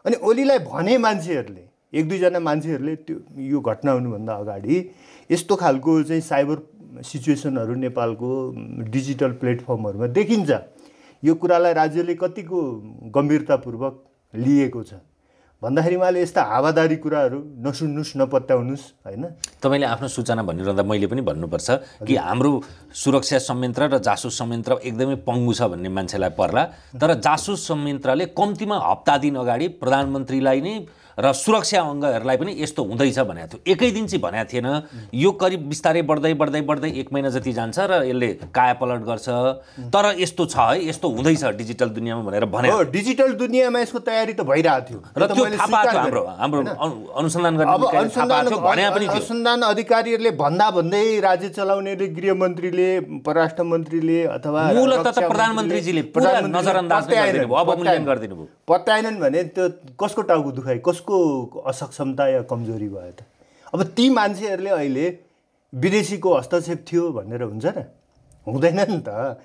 अनि ओलीलाई भने मान्छेहरूले, एक दुईजना मान्छेहरूले त्यो यो घटना हुनुभन्दा अगाडि यस्तो खालको चाहिँ साइबर सिचुएसनहरू नेपालको डिजिटल प्लेटफर्महरूमा देखिन्छ। यो कुरालाई राज्यले कतिको गम्भीरतापूर्वक लिएको छ भन्दाखेरि उहाँले यस्ता हावादारी कुराहरू नसुन्नुहोस्, नपत्याउनुहोस् होइन। तपाईँले आफ्नो सूचना भनिरहँदा मैले पनि भन्नुपर्छ कि हाम्रो सुरक्षा संयन्त्र र जासुस संयन्त्र एकदमै पङ्गु छ भन्ने मान्छेलाई पर्ला, तर जासुस संयन्त्रले कम्तीमा हप्ता दिन अगाडि प्रधानमन्त्रीलाई नै र सुरक्षा अङ्गहरूलाई पनि यस्तो हुँदैछ भनेको थियो। एकै दिन चाहिँ भनेको थिएन, यो करिब बिस्तारै बढ्दै बढ्दै बढ्दै 1 महिना जति जान्छ र यसले कायापलट गर्छ, तर यस्तो छ है, यस्तो हुँदैछ डिजिटल दुनियाँमा भनेर भने। डिजिटल दुनियाँमा यसको तयारी त भइरहेको थियो र त्यो थाहा पाएको थियो। हाम्रो अनुसन्धान गर्ने अनुसन्धान अधिकारीहरूले भन्दै राज्य चलाउनेले, गृहमन्त्रीले, परराष्ट्र मन्त्रीले अथवा मूलतः त प्रधानमन्त्रीजीले पुरा नजरअन्दाज गरिदिनु भयो, अवमूल्यन गरिदिनु भयो। पत्याएनन् भने त्यो कसको टाउको दुखाइ, कसको असक्षमता या कमजोरी भयो त? अब ती मान्छेहरूले अहिले विदेशीको हस्तक्षेप थियो भनेर हुन्छ र? हुँदैन नि त।